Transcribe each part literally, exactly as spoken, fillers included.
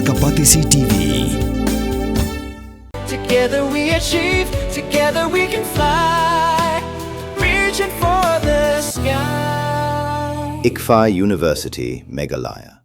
Ka Batesi T V. Together we achieve, together we can fly, reaching for the sky. ICFAI University, Meghalaya.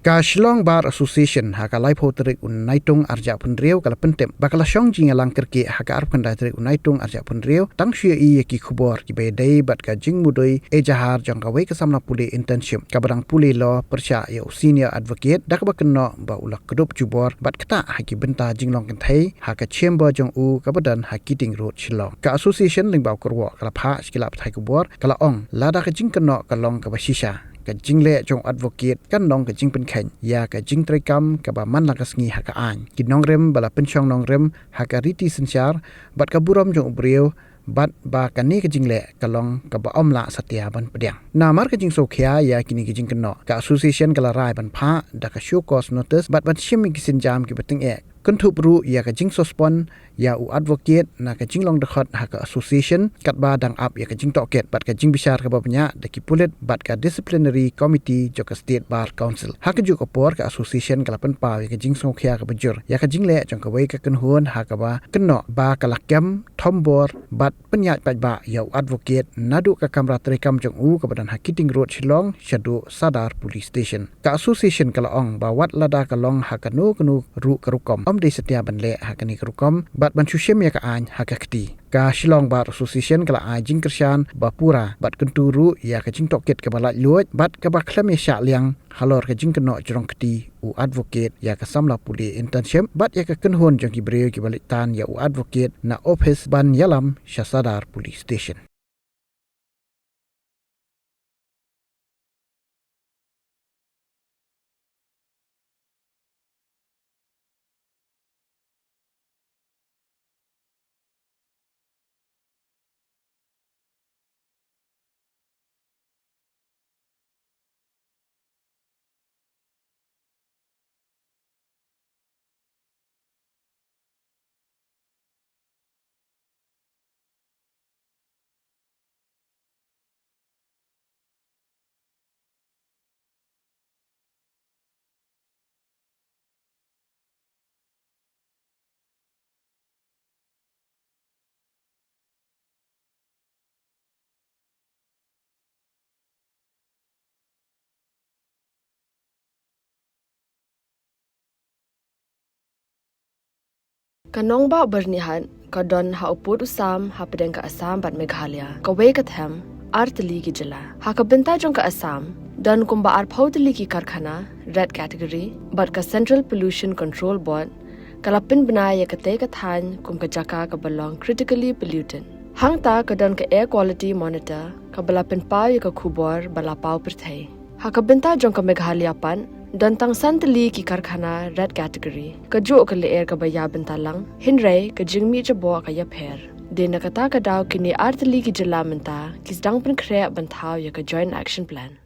Ka Shillong Bar Association ha ka laiphew tarik u Naitung arhajar arphew hynriew ka la pyntip ba ka la shong jingïalang kyrkieh ha ka arphew khyndai tarik u Naitung arhajar arphew hynriew tang shu ïohi ïa ki khubor kiba ïadei bad ka jingmudui ejahar jong kawei ka samla pule internship kaba dang pule law pyrshah ïa u senior advocate da kaba kynnoh ba u la kdup jubor bad ktah ha ki bynta jinglong kynthei ha ka chamber jong u kaba don ha Keating Road, Shillong. Ka association lyngba u kyrwoh ka la phah sha ki lad pathai khubor ka la ong lada ka jingkynnoh ka long kaba shisha, ka jingleh jong u advocate kan long ka jingpynkheiñ ïa ka jingtreikam kaba man la ka sngi ha ka aiñ. Ki nongrim ba la pynshong nongrim ha ka riti synshar bad ka burom jong u briew bad ba kane ka jingleh ka long kaba ym lah satia ban pdiang. Namar ka jingsngewkhia ïa kine ki jingkynnoh, ka association ka la rai ban phah da ka show cause notice bad ban shim ïa ki sienjam kiba tyngeh, kynthup ruh ïa ka jingsuspend ïa u advocate na ka jinglong dkhot ha ka association katba dang ap ïa ka jingtohkit bad ka jingbishar kaba bniah da ki pulit bad ka disciplinary committee jong ka State Bar Council. Ha kajuh ka por, ka association ka la pynpaw ïa ka jingsngewkhia kaba jur ïa ka jingleh jong kawei ka kynhun ha kaba kynnoh ba ka la kem, thombor bad pynïaid paidbah ïa u advocate naduh ka kamra treikam jong u kaba don ha Keating Road, Shillong shaduh Sadar Police Station. Ka association ka la ong ba wat lada ka long ha kano kano ruh ka rukom, ym dei satia ban leh ha kane ka rukom bad ban shu shim ïa ka aiñ ha ka kti. Ka Shillong Bar Association ka la ai jingkyrshan ba pura bad kyntu ruh ïa ka jingtohkit kaba laitluid bad kaba khlem ïa shah liang halor ka jingkynnoh jrong kti u advocate ïa ka samla pule internship bad ïa ka kynhun jong ki briew kiba leit tan ïa u advocate na ophis ban ïalam sha Sadar Police Station. Ka nongbah Byrnihat ka don ha u pud u sam hapdeng ka Assam bad Meghalaya, kawei ka them, ar tylli ki jylla. Ha ka bynta jong ka Assam, don kumba arphew tylli ki karkhana red category bad ka Central Pollution Control Board ka la pynbna ïa katei ka thaiñ kum ka jaka kaba long critically polluted. Hangta ka don ka Air Quality Monitor kaba la pynpaw ïa ka khubor ba la paw pyrthei. Ha ka bynta jong ka Meghalaya pat, don tang san tylli ki karkhana red category, kajuh ka lyer kaba ïa bynta lang, hynrei ka jingmih jaboh ka ïapher. Dei na kata ka daw kine ar tylli ki jylla mynta ki sdang pynkhreh ban thaw ïa ka Joint Action Plan.